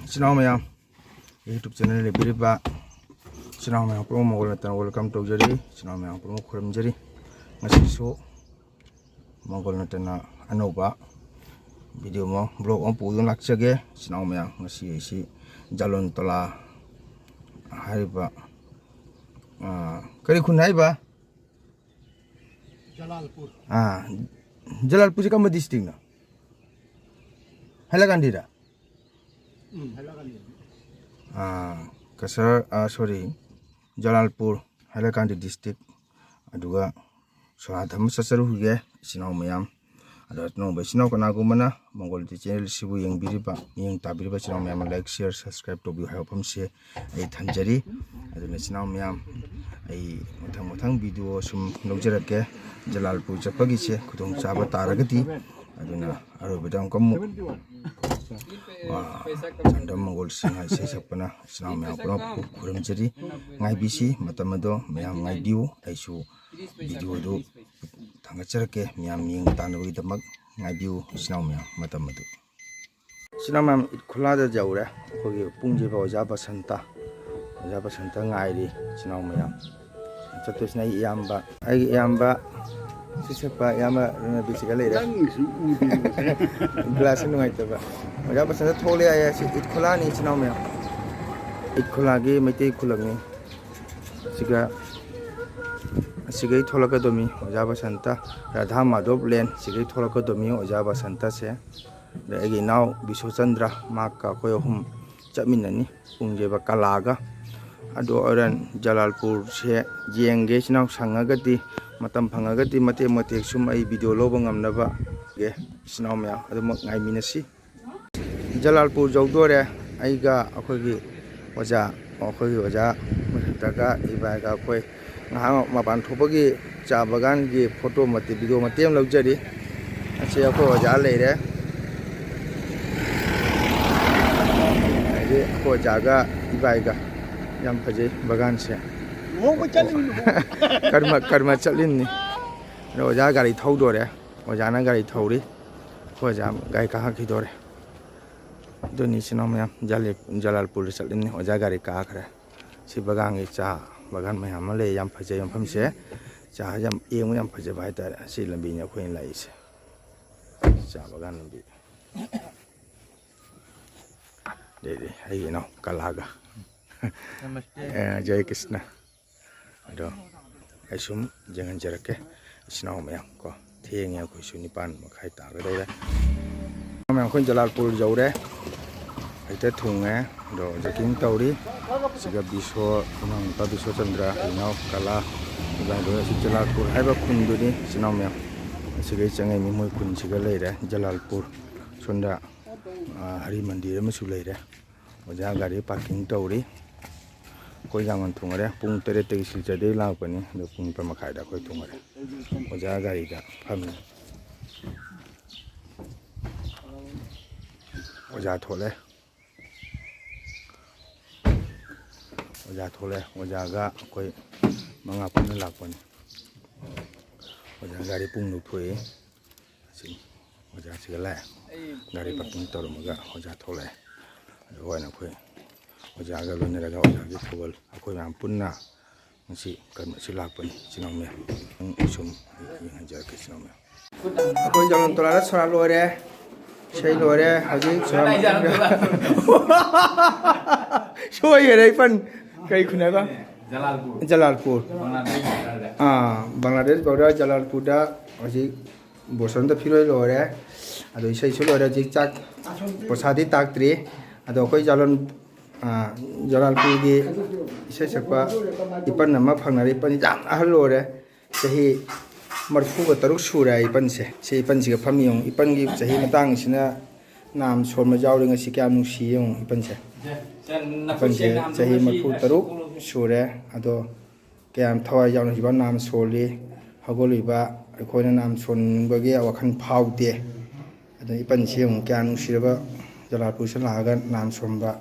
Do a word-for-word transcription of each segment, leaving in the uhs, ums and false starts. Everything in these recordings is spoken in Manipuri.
ꯏꯆꯤꯟ ꯏꯅꯥꯎ ꯃꯌꯥꯝ, YouTube channel ꯌꯦꯡꯕꯤꯔꯤꯕ ꯏꯆꯤꯟ ꯏꯅꯥꯎ ꯃꯌꯥꯝ ꯄꯨꯝꯅꯃꯛ ꯃꯪꯒꯣꯜ ꯅꯠꯇꯅ welcome ꯇꯧꯖꯔꯤ꯫ ꯏꯆꯤꯟ ꯏꯅꯥꯎ ꯃꯌꯥꯝ ꯄꯨꯝꯅꯃꯛ ꯈꯨꯔꯨꯝꯖꯔꯤ꯫ ꯉꯁꯤꯁꯨ ꯃꯪꯒꯣꯜ ꯅꯠꯇꯅ ꯑꯅꯧꯕ video ꯑꯃ, vlog ꯑꯃ ꯄꯨꯗꯨꯅ ꯂꯥꯛꯆꯒꯦ꯫ ꯏꯆꯤꯟ ꯏꯅꯥꯎ ꯃꯌꯥꯝ, ꯉꯁꯤ ꯑꯩꯁꯤ ꯖꯥꯂꯣꯟ ꯇꯣꯂꯥ ꯍꯥꯏꯔꯤꯕ, ꯑꯥ, ꯀꯔꯤ ꯈꯨꯟ ꯍꯥꯏꯕ? ꯖꯂꯥꯜꯄꯨꯔ꯫ ꯑꯥ, ꯖꯂꯥꯜꯄꯨꯔꯁꯦ ꯀꯔꯝꯕ districtꯅꯣ? ꯍꯥꯏꯂꯥꯀꯥꯟꯗꯤꯔ? ꯎꯝ, ꯍꯥꯏꯂꯥꯀꯥꯟꯗꯤ꯫ ꯑꯥ, ꯀꯁꯥꯔ, ꯑꯥ, sorry, ꯖꯂꯥꯜꯄꯨꯔ, ꯍꯥꯏꯂꯥꯀꯥꯟꯗꯤ district꯫ ꯑꯗꯨꯒ ꯁꯣꯔꯥꯠ ꯑꯃ ꯆꯠꯆꯔꯨꯈꯤꯒꯦ, ꯏꯆꯤꯟ ꯏꯅꯥꯎ ꯃꯌꯥꯝ꯫ ꯑꯗꯣ ꯑꯅꯧꯕ ꯏꯆꯤꯟ ꯏꯅꯥꯎ ꯀꯅꯥꯒꯨꯝꯕꯅ ꯃꯪꯒꯣꯜ ꯇꯤ ꯆꯦꯅꯦꯜꯁꯤꯕꯨ ꯌꯦꯡꯕꯤꯔꯤꯕ, ꯃꯤꯠꯌꯦꯡ ꯇꯥꯕꯤꯔꯤꯕ ꯏꯆꯤꯟ ꯏꯅꯥꯎ ꯃꯌꯥꯝ ꯑꯃ like, share, subscribe ꯇꯧꯕꯤꯌꯨ ꯍꯥꯏꯕ ꯋꯥꯐꯝꯁꯦ ꯑꯩ ꯊꯝꯖꯔꯤ꯫ ꯑꯗꯨꯅ ꯏꯆꯤꯟ ꯏꯅꯥꯎ ꯃꯌꯥꯝ, ꯑꯩ ꯃꯊꯪ ꯃꯊꯪ video ꯁꯨꯝ ꯂꯧꯖꯔꯛꯀꯦ꯫ ꯖꯂꯥꯜꯄꯨꯔ ꯆꯠꯄꯒꯤꯁꯦ ꯈꯨꯗꯣꯡꯆꯥꯕ ꯇꯥꯔꯒꯗꯤ꯫ ꯑꯗꯨꯅ ꯑꯔꯣꯏꯕꯗ ꯑꯃꯨꯛꯀ ꯑꯃꯨꯛ, ꯑꯥ, ꯆꯥꯟꯗꯝ ꯃꯪꯒꯣꯜ ꯁꯤꯡꯍ ꯏꯁꯩ ꯁꯛꯄꯅ ꯏꯆꯤꯟ ꯏꯅꯥꯎ ꯃꯌꯥꯝ ꯄꯨꯝꯅꯃꯛꯄꯨ ꯈꯨꯔꯨꯝꯖꯔꯤ꯫ ꯉꯥꯏꯕꯤꯁꯤ, ꯃꯇꯝ ꯑꯗꯣ ꯃꯌꯥꯝ ꯉꯥꯏꯕꯤꯌꯨ꯫ ꯑꯩꯁꯨ video ꯑꯗꯨ ꯊꯥꯡꯒꯠꯆꯔꯛꯀꯦ, ꯃꯤꯌꯥꯝ ꯃꯤꯠꯌꯦꯡ ꯇꯥꯅꯕꯒꯤꯗꯃꯛ ꯉꯥꯏꯕꯤꯌꯨ ꯏꯆꯤꯟ ꯏꯅꯥꯎ ꯃꯌꯥꯝ꯫ ꯃꯇꯝ ꯑꯗꯨ ꯏꯆꯤꯟ ꯏꯅꯥꯎ ꯃꯌꯥꯝ, ꯏꯠ ꯈꯨꯂꯥꯗ ꯌꯧꯔꯦ꯫ ꯑꯩꯈꯣꯏꯒꯤ ꯄꯨꯡꯁꯤꯕ ꯑꯣꯖꯥ ꯕꯁꯟꯇ, ꯑꯣꯖꯥ ꯕꯁꯟꯇ ꯉꯥꯏꯔꯤ ꯏꯆꯤꯟ ꯏꯅꯥꯎ ꯃꯌꯥꯝ꯫ ꯆꯠꯇꯣꯏꯁꯤꯅ ꯑꯩꯒꯤ ꯏꯌꯥꯝꯕ, ꯑꯩꯒꯤ ꯏꯌꯥꯝꯕ ꯁꯤ ꯁꯛꯄ ꯏꯌꯥꯝꯕ ꯔꯅꯕꯤꯔꯁꯤꯒ ꯂꯩꯔꯦ꯫ ꯅꯪꯒꯤꯁꯨ ꯎꯗꯦ꯫ Glass ꯅꯨꯡꯉꯥꯏꯇꯕ꯫ ꯑꯣꯖꯥ ꯕꯁꯟꯇ ꯊꯣꯛꯂꯦ ꯍꯥꯏꯌꯦ꯫ ꯁꯤ ꯏꯠ ꯈꯨꯂꯥꯅꯤ ꯏꯆꯤꯟ ꯏꯅꯥꯎ ꯃꯌꯥꯝ, ꯏꯠ ꯈꯨꯂꯥꯒꯤ ꯃꯩꯇꯩ ꯈꯨꯂꯪꯅꯤ꯫ ꯁꯤꯒ, ꯑꯁꯤꯒꯩ ꯊꯣꯛꯂꯛꯀꯗꯕꯅꯤ ꯑꯣꯖꯥ ꯕꯁꯟꯇ꯫ ꯔꯥꯙꯥ ꯃꯥꯙꯣꯞ ꯂꯦꯟ ꯁꯤꯒꯩ ꯊꯣꯛꯂꯛꯀꯗꯕꯅꯤ ꯑꯣꯖꯥ ꯕꯁꯟꯇꯁꯦ꯫ ꯑꯗ ꯑꯩꯒꯤ ꯏꯅꯥꯎ ꯕꯤꯁꯣꯆꯟꯗ꯭ꯔ, ꯃꯍꯥꯛꯀ ꯑꯩꯈꯣꯏ ꯑꯍꯨꯝ ꯆꯠꯃꯤꯟꯅꯅꯤ ꯄꯨꯡꯁꯦꯕ ꯀꯂꯥꯒ꯫ ꯑꯗꯣ ꯍꯣꯔꯦꯟ ꯖꯂꯥꯜꯄꯨꯔꯁꯦ ꯌꯦꯡꯒꯦ, ꯏꯆꯤꯟ ꯏꯅꯥꯎ ꯁꯪꯉꯒꯗꯤ, ꯃꯇꯝ ꯐꯪꯉꯒꯗꯤ ꯃꯇꯦꯛ ꯃꯇꯦꯛ ꯁꯨꯝ ꯑꯩ video ꯂꯧꯕ ꯉꯝꯅꯕ ꯒꯦ ꯏꯆꯤꯟ ꯏꯅꯥꯎ ꯃꯌꯥꯝ ꯑꯗꯨꯃꯛ ꯉꯥꯏꯃꯤꯟꯅꯁꯤ꯫ ꯖꯂꯥꯜꯄꯨꯔ ꯌꯧꯗꯣꯔꯦ꯫ ꯑꯩꯒ ꯑꯩꯈꯣꯏꯒꯤ ꯑꯣꯖꯥ, ꯑꯩꯈꯣꯏꯒꯤ ꯑꯣꯖꯥ ꯃꯊꯛꯇꯒ ꯏꯕꯥꯏꯒ ꯑꯩꯈꯣꯏ ꯉꯥꯏꯍꯥꯛ ꯃꯄꯥꯟ ꯊꯣꯛꯄꯒꯤ ꯆꯥ ꯕꯒꯥꯟꯒꯤ photo ꯃꯇꯦꯛ, video ꯃꯇꯦꯛ ꯑꯃ ꯂꯧꯖꯔꯤ꯫ ꯑꯁꯤ ꯑꯩꯈꯣꯏ ꯑꯣꯖꯥ ꯂꯩꯔꯦ꯫ ꯑꯗꯒꯤ ꯑꯩꯈꯣꯏ ꯑꯣꯖꯥꯒ ꯏꯕꯥꯏꯒ꯫ ꯌꯥꯝ ꯐꯖꯩ ꯕꯒꯥꯟꯁꯦ꯫ ꯂꯨꯍꯣꯡꯕ ꯆꯠꯂꯤꯕꯅꯤ, ꯂꯨꯍꯣꯡꯕ꯫ ꯀꯔꯃ, ꯀꯔꯃ ꯆꯠꯂꯤꯕꯅꯤ꯫ ꯑꯗꯣ ꯑꯣꯖꯥ ꯒꯥꯔꯤ ꯊꯧꯗꯣꯔꯦ꯫ ꯑꯣꯖꯥꯅ ꯒꯥꯔꯤ ꯊꯧꯔꯤ꯫ ꯑꯩꯈꯣꯏ ꯑꯣꯖꯥ ꯒꯥꯔꯤ ꯀꯥꯈꯠꯈꯤꯗꯣꯔꯦ꯫ ꯑꯗꯨꯅꯤ ꯏꯆꯤꯟ ꯏꯅꯥꯎ ꯃꯌꯥꯝ, ꯖꯂꯥꯜꯄꯨꯔꯗ ꯆꯠꯂꯤꯅꯤ꯫ ꯑꯣꯖꯥ ꯒꯥꯔꯤ ꯀꯥꯈ꯭ꯔꯦ꯫ ꯁꯤ ꯕꯒꯥꯟꯒꯤ ꯆꯥ ꯕꯒꯥꯟ ꯃꯌꯥꯝ ꯑꯃ ꯂꯩ, ꯌꯥꯝ ꯐꯖꯩ ꯃꯐꯝꯁꯦ꯫ ꯆꯥ ꯌꯥꯝ ꯌꯦꯡꯕ ꯌꯥꯝ ꯐꯖꯕ ꯍꯥꯏꯇꯥꯔꯦ꯫ ꯁꯤ ꯂꯝꯕꯤꯅꯤ ꯑꯩꯈꯣꯏꯅ ꯂꯥꯛꯏꯁꯦ, ꯆꯥ ꯕꯒꯥꯟ ꯂꯝꯕꯤ꯫ ꯑꯗꯩꯗꯤ ꯑꯩꯒꯤ ꯏꯅꯥꯎ ꯀꯂꯥꯒ꯫ ꯅꯃꯁꯇꯦ꯫ ꯑꯦ, ꯖꯌ ꯀ꯭ꯔꯤꯁꯅ꯫ ꯑꯗꯣ ꯑꯩ ꯁꯨꯝ ꯌꯦꯡꯍꯟꯖꯔꯛꯀꯦ, ꯏꯆꯤꯟ ꯏꯅꯥꯎ ꯃꯌꯥꯝ ꯀꯣ꯫ ꯊꯦꯡꯉꯦ, ꯑꯩꯈꯣꯏꯁꯨ ꯅꯤꯄꯥꯟ ꯃꯈꯥꯏ ꯇꯥꯒꯗꯧꯔꯦ꯫ ꯃꯌꯥꯝ, ꯑꯩꯈꯣꯏ ꯖꯂꯥꯜꯄꯨꯔ ꯌꯧꯔꯦ꯫ ꯍꯦꯛꯇ ꯊꯨꯡꯉꯦ꯫ ꯑꯗꯣ ꯆꯦꯛꯀꯤꯡ ꯇꯧꯔꯤ꯫ ꯁꯤꯒ ꯕꯤꯁꯣ, ꯏꯅꯥꯎꯅꯨꯄꯥ ꯕꯤꯁꯣꯆꯟꯗ꯭ꯔ, ꯏꯅꯥꯎ ꯀꯂꯥ, ꯏꯕꯥꯅꯤ ꯂꯣꯏꯅ꯫ ꯑꯁꯤ ꯖꯂꯥꯜꯄꯨꯔ ꯍꯥꯏꯕ ꯈꯨꯟꯗꯨꯅꯤ, ꯏꯆꯤꯟ ꯏꯅꯥꯎ ꯃꯌꯥꯝ꯫ ꯑꯁꯤꯒ ꯑꯩ ꯆꯪꯉꯛꯏ ꯃꯣꯏ ꯈꯨꯟꯁꯤꯒ ꯂꯩꯔꯦ꯫ ꯖꯂꯥꯜꯄꯨꯔ ꯁꯣꯝꯗ, ꯑ, ꯍꯔꯤ ꯃꯟꯗꯤꯔ ꯑꯃꯁꯨ ꯂꯩꯔꯦ꯫ ꯑꯣꯖꯥ ꯒꯥꯔꯤ ꯄꯥꯔꯀꯤꯡ ꯇꯧꯔꯤ꯫ ꯑꯩꯈꯣꯏ ꯌꯥꯝ ꯉꯟ ꯊꯨꯡꯉꯔꯦ꯫ ꯄꯨꯡ ꯇꯔꯦꯠꯇꯒꯤ ꯁꯤꯜꯆꯔꯗꯒꯤ ꯂꯥꯛꯄꯅꯤ, ꯑꯗꯣ ꯄꯨꯡ ꯅꯤꯄꯥꯟ ꯃꯈꯥꯏꯗ ꯑꯩꯈꯣꯏ ꯊꯨꯡꯉꯔꯦ꯫ ꯑꯣꯖꯥ ꯒꯥꯔꯤꯗ ꯐꯝꯃꯤ꯫ ꯑꯣꯖꯥ ꯊꯣꯛꯂꯛꯑꯦ꯫ ꯑꯣꯖꯥ ꯊꯣꯛꯂꯛꯑꯦ꯫ ꯑꯣꯖꯥꯒ ꯑꯩꯈꯣꯏ ꯃꯉꯥ ꯄꯨꯟꯅ ꯂꯥꯛꯄꯅꯤ꯫ ꯑꯣꯖꯥ ꯒꯥꯔꯤ ꯄꯨꯡ ꯂꯧꯊꯣꯛꯑꯦ꯫ ꯑꯁꯤ ꯑꯣꯖꯥꯁꯤꯒ ꯂꯥꯛꯑꯦ꯫ ꯒꯥꯔꯤ ꯄꯥꯔꯀꯤꯡ ꯇꯧꯔꯝꯃꯒ ꯑꯣꯖꯥ ꯊꯣꯛꯂꯛꯑꯦ꯫ ꯑꯗꯨꯒ ꯑꯣꯏꯅ ꯑꯩꯈꯣꯏ ꯑꯣꯖꯥꯒ ꯂꯣꯏꯅꯔꯒ ꯑꯣꯖꯥꯒꯤ ꯊꯧꯒꯜ ꯑꯩꯈꯣꯏ ꯃꯌꯥꯝ ꯄꯨꯟꯅ ꯉꯁꯤ ꯀꯩꯅꯣꯁꯤ ꯂꯥꯛꯄꯅꯤ, ꯏꯆꯤꯟ ꯏꯅꯥꯎ ꯃꯌꯥꯝ꯫ ꯁꯨꯝ ꯌꯦꯡꯍꯟꯖꯔꯛꯀꯦ, ꯏꯆꯤꯟ ꯏꯅꯥꯎ ꯃꯌꯥꯝ꯫ ꯑꯩꯈꯣꯏ ꯖꯂꯥꯜ ꯇꯣꯂꯥꯗ ꯁꯣꯔꯥ ꯂꯣꯏꯔꯦ, ꯏꯁꯩ ꯂꯣꯏꯔꯦ꯫ ꯍꯧꯖꯤꯛ ꯁꯣꯔꯥ ꯃꯇꯨꯡꯗ ꯁꯣꯏꯈꯔꯦ, ꯏꯄꯟ꯫ ꯀꯩ ꯈꯨꯟ ꯍꯥꯏꯕ? ꯖꯂꯥꯜꯄꯨꯔ꯫ ꯖꯂꯥꯜꯄꯨꯔ꯫ ꯕꯪꯒ꯭ꯂꯥꯗꯦꯁ border꯫ ꯑꯥ, ꯕꯪꯒ꯭ꯂꯥꯗꯦꯁ border, ꯖꯂꯥꯜꯄꯨꯔꯗ ꯍꯧꯖꯤꯛ ꯕꯣꯁꯟꯇ ꯐꯤꯔꯣꯏ ꯂꯣꯏꯔꯦ꯫ ꯑꯗꯣ ꯏꯁꯩꯁꯨ ꯂꯣꯏꯔꯦ꯫ ꯍꯧꯖꯤꯛ ꯆꯥꯛ ꯄ꯭ꯔꯁꯥꯗꯤ ꯇꯥꯛꯇ꯭ꯔꯤ꯫ ꯑꯗꯣ ꯑꯩꯈꯣꯏ ꯖꯂꯥꯜ-, ꯑꯥ, ꯖꯂꯥꯜꯄꯨꯔꯒꯤ ꯏꯁꯩ ꯁꯛꯄ ꯏꯄꯟ ꯑꯃ ꯐꯪꯅꯔꯦ꯫ ꯏꯄꯟ ꯌꯥꯝ ꯑꯍꯜ ꯑꯣꯏꯔꯦ꯫ ꯆꯍꯤ ꯃꯔꯤꯐꯨꯒ ꯇꯔꯨꯛ ꯁꯨꯔꯦ ꯏꯄꯟꯁꯦ꯫ ꯁꯤ ꯏꯄꯟꯁꯤꯒ ꯐꯝꯃꯤ ꯌꯦꯡꯉꯨ꯫ ꯏꯄꯟꯒꯤ ꯆꯍꯤ ꯃꯇꯥꯡꯁꯤꯅ ꯅꯥꯝ ꯁꯣꯟꯕ ꯌꯥꯎꯔꯤ꯫ ꯉꯁꯤ ꯀꯌꯥꯝ ꯅꯨꯡꯁꯤ ꯌꯦꯡꯉꯨ ꯏꯄꯟꯁꯦ꯫ ꯏꯄꯟꯁꯦ ꯆꯍꯤ ꯃꯔꯤꯐꯨ ꯇꯔꯨꯛ ꯁꯨꯔꯦ꯫ ꯑꯗꯣ ꯀꯌꯥꯝ ꯊꯋꯥꯏ ꯌꯥꯎꯅ ꯍꯧꯖꯤꯛꯐꯥꯎ ꯅꯥꯝ ꯁꯣꯜꯂꯤ꯫ ꯍꯧꯒꯠꯂꯤꯕ ꯑꯩꯈꯣꯏꯅ ꯅꯥꯝ ꯁꯣꯟꯕꯒꯤ ꯋꯥꯈꯜ ꯐꯥꯎꯗꯦ꯫ ꯑꯗꯣ ꯏꯄꯟꯁꯤ ꯌꯦꯡꯉꯨ, ꯀꯌꯥ ꯅꯨꯡꯁꯤꯔꯕ ꯖꯂꯥꯜꯄꯨꯔꯁꯤꯗ ꯂꯥꯛꯑꯒ ꯅꯥꯝ ꯁꯣꯟꯕ꯫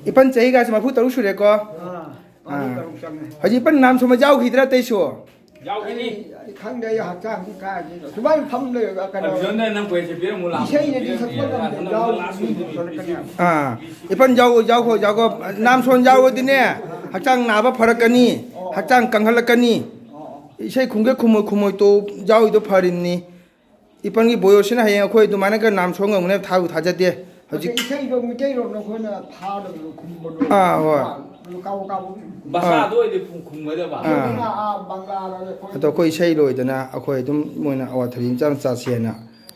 ꯏꯄꯟ ꯆꯍꯤꯒꯥꯁꯦ ꯃꯔꯤꯐꯨ ꯇꯔꯨꯛ ꯁꯨꯔꯦꯀꯣ꯫ ꯑꯥ, ꯃꯔꯤꯐꯨ ꯇꯔꯨꯛ ꯆꯪꯉꯦ꯫ ꯍꯧꯖꯤꯛ ꯏꯄꯟ ꯅꯥꯝ ꯁꯣꯟꯕ ꯌꯥꯎꯈꯤꯗ꯭ꯔꯥ ꯑꯇꯩꯁꯨ? ꯌꯥꯎꯈꯤꯅꯤ꯫ ꯑꯩ ꯈꯪꯗꯦ, ꯑꯩ ꯍꯛꯆꯥꯡꯁꯤ ꯀꯥꯏꯗꯩꯅꯣ ꯁꯨꯃꯥꯏꯅ ꯐꯝ ꯂꯩꯔꯒ ꯀꯩꯅꯣ ꯑꯔꯖꯨꯟꯗ ꯅꯪ ꯄꯣꯏꯟꯁꯦ ꯄꯤꯔꯝꯃꯨ ꯂꯥꯛꯑꯣ꯫ ꯏꯁꯩꯗꯗꯤ ꯁꯛꯄ ꯉꯝꯗꯦ, ꯌꯥꯎ ꯐꯔꯛꯀꯅꯤ꯫ ꯑꯥ, ꯏꯄꯟ ꯌꯥꯎ, ꯌꯥꯎꯈꯣ, ꯌꯥꯎꯈꯣ꯫ ꯅꯥꯝꯁꯣꯟ ꯌꯥꯎꯔꯗꯤꯅꯦ, ꯍꯛꯆꯥꯡ ꯅꯥꯕ ꯐꯔꯛꯀꯅꯤ, ꯍꯛꯆꯥꯡ ꯀꯪꯍꯜꯂꯛꯀꯅꯤ꯫ ꯏꯁꯩ ꯈꯨꯝꯒꯦ ꯈꯨꯝꯃꯣꯏ ꯈꯨꯝꯃꯣꯏ ꯇꯣ ꯌꯥꯎꯔꯤꯗꯣ ꯐꯔꯤꯕꯅꯤ꯫ ꯏꯄꯟꯒꯤ ꯕꯣꯌꯣꯁꯤꯅ ꯍꯌꯦꯡ ꯑꯩꯈꯣꯏ ꯑꯗꯨꯃꯥꯏꯅꯒ ꯅꯥꯝꯁꯣꯟ ꯉꯝꯒꯅꯦꯕ ꯊꯥꯕꯨ ꯊꯥꯖꯗꯦ꯫ ꯍꯧꯖꯤꯛ ꯏꯁꯩꯗꯣ ꯃꯩꯇꯩꯂꯣꯟꯗ ꯑꯩꯈꯣꯏꯅ ꯊꯥꯗꯕꯗꯣ ꯈꯨꯝꯕꯗꯣ꯫ ꯑꯥ, ꯍꯣꯏ꯫ ꯀꯥꯕꯣ ꯀꯥꯕꯣ꯫ ꯚꯥꯁꯥꯗꯣ ꯑꯣꯏꯗꯤ ꯈꯨꯝ- ꯈꯨꯝꯒꯗꯕ꯫ ꯑꯥ꯫ ꯑꯥ, ꯑꯥ, ꯕꯪꯒꯥꯂꯗ ꯑꯩꯈꯣꯏ ꯑꯗꯣ ꯑꯩꯈꯣꯏ ꯏꯁꯩ ꯂꯣꯏꯗꯅ ꯑꯩꯈꯣꯏ ꯑꯗꯨꯝ ꯃꯣꯏꯅ ꯑꯋꯥꯊꯕꯤ ꯃꯆꯥ ꯃꯆꯥ ꯆꯥꯁꯦꯅ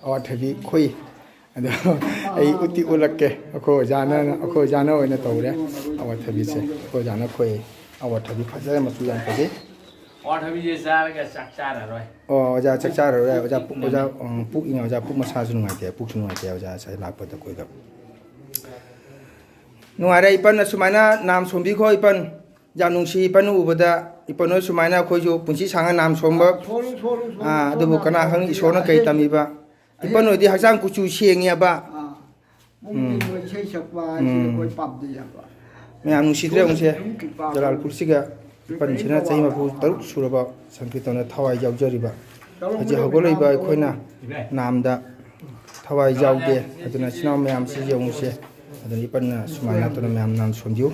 ꯑꯋꯥꯊꯕꯤ ꯈꯨꯏ꯫ ꯑꯗꯣ ꯑꯩ ꯎꯠꯇꯤ ꯎꯠꯂꯛꯀꯦ꯫ ꯑꯩꯈꯣꯏ ꯑꯣꯖꯥꯅ, ꯑꯩꯈꯣꯏ ꯑꯣꯖꯥꯅ ꯑꯣꯏꯅ ꯇꯧꯔꯦ ꯑꯋꯥꯊꯕꯤꯁꯦ꯫ ꯑꯩꯈꯣꯏ ꯑꯣꯖꯥꯅ ꯈꯨꯏ꯫ ꯑꯋꯥꯊꯕꯤ ꯐꯖꯅ ꯃꯆꯨ ꯌꯥꯝ ꯐꯖꯩ꯫ ꯑꯋꯥꯊꯕꯤꯁꯦ ꯆꯥꯔꯒ ꯆꯥꯛ ꯆꯥꯔꯔꯣꯏ꯫ ꯑꯣ, ꯑꯣꯖꯥ ꯆꯥꯛ ꯆꯥꯔꯔꯣꯏ꯫ ꯑꯣꯖꯥ ꯄꯨꯛ, ꯑꯣꯖꯥ, ꯎꯝ, ꯄꯨꯛ ꯏꯪꯉꯦ꯫ ꯑꯣꯖꯥ ꯄꯨꯛ ꯃꯁꯥꯁꯨ ꯅꯨꯡꯉꯥꯏꯇꯦ, ꯄꯨꯛꯁꯨ ꯅꯨꯡꯉꯥꯏꯇꯦ ꯑꯣꯖꯥ ꯉꯁꯥꯏ ꯂꯥꯛꯄꯗ ꯑꯩꯈꯣꯏꯗ꯫ ꯅꯨꯡꯉꯥꯏꯔꯦ ꯏꯄꯟ, ꯑꯁꯨꯃꯥꯏꯅ ꯅꯥꯝ ꯁꯣꯝꯕꯤꯈꯣ ꯏꯄꯟ꯫ ꯌꯥꯝ ꯅꯨꯡꯁꯤ ꯏꯄꯟ ꯎꯕꯗ꯫ ꯏꯄꯟ ꯍꯣꯏ ꯁꯨꯃꯥꯏꯅ ꯑꯩꯈꯣꯏꯁꯨ ꯄꯨꯟꯁꯤ ꯁꯥꯡꯅ ꯅꯥꯝ ꯁꯣꯝꯕ꯫ ꯁꯣꯜꯂꯨ, ꯁꯣꯜꯂꯨ, ꯁꯣꯜꯂꯨ, ꯑꯥ, ꯑꯗꯨꯕꯨ ꯁꯣꯝꯅ ꯀꯅꯥ ꯈꯪꯅꯤ ꯏꯁꯣꯔꯅ ꯀꯩ ꯇꯝꯃꯤꯕ꯫ ꯏꯄꯟ ꯍꯣꯏꯗꯤ ꯍꯛꯆꯥꯡ ꯀꯨꯆꯨ ꯁꯦꯡꯉꯦꯕ꯫ ꯑꯥ, ꯄꯨꯛꯅꯤꯡꯕ ꯏꯁꯩ ꯁꯛꯄ ꯍꯥꯏꯁꯤ ꯎꯝ꯫ ꯑꯩꯈꯣꯏ ꯄꯥꯝꯖꯩ ꯍꯥꯏꯕ꯫ ꯃꯌꯥꯝ ꯅꯨꯡꯁꯤꯗ꯭ꯔꯦ ꯌꯦꯡꯉꯨꯁꯦ꯫ ꯖꯂꯥꯜꯄꯨꯔꯁꯤꯒ ꯏꯄꯟꯁꯤꯅ ꯆꯍꯤ ꯃꯔꯤꯐꯨ ꯇꯔꯨꯛ ꯁꯨꯔꯕ ꯁꯪꯀꯤꯔꯇꯟꯗ ꯊꯋꯥꯏ ꯌꯥꯎꯖꯔꯤꯕ꯫ ꯍꯧꯖꯤꯛ ꯍꯧꯒꯠꯂꯛꯏꯕ ꯑꯩꯈꯣꯏꯅ ꯅꯥꯝꯗ ꯊꯋꯥꯏ ꯌꯥꯎꯗꯦ꯫ ꯑꯗꯨꯅ ꯏꯆꯤꯟ ꯏꯅꯥꯎ ꯃꯌꯥꯝꯁꯤ ꯌꯦꯡꯉꯨꯁꯦ꯫ ꯑꯗꯨꯅ ꯏꯄꯟꯅ ꯁꯨꯃꯥꯏꯅ ꯇꯧꯅ ꯃꯌꯥꯝ ꯅꯥꯝ ꯁꯣꯟꯕꯤꯌꯨ꯫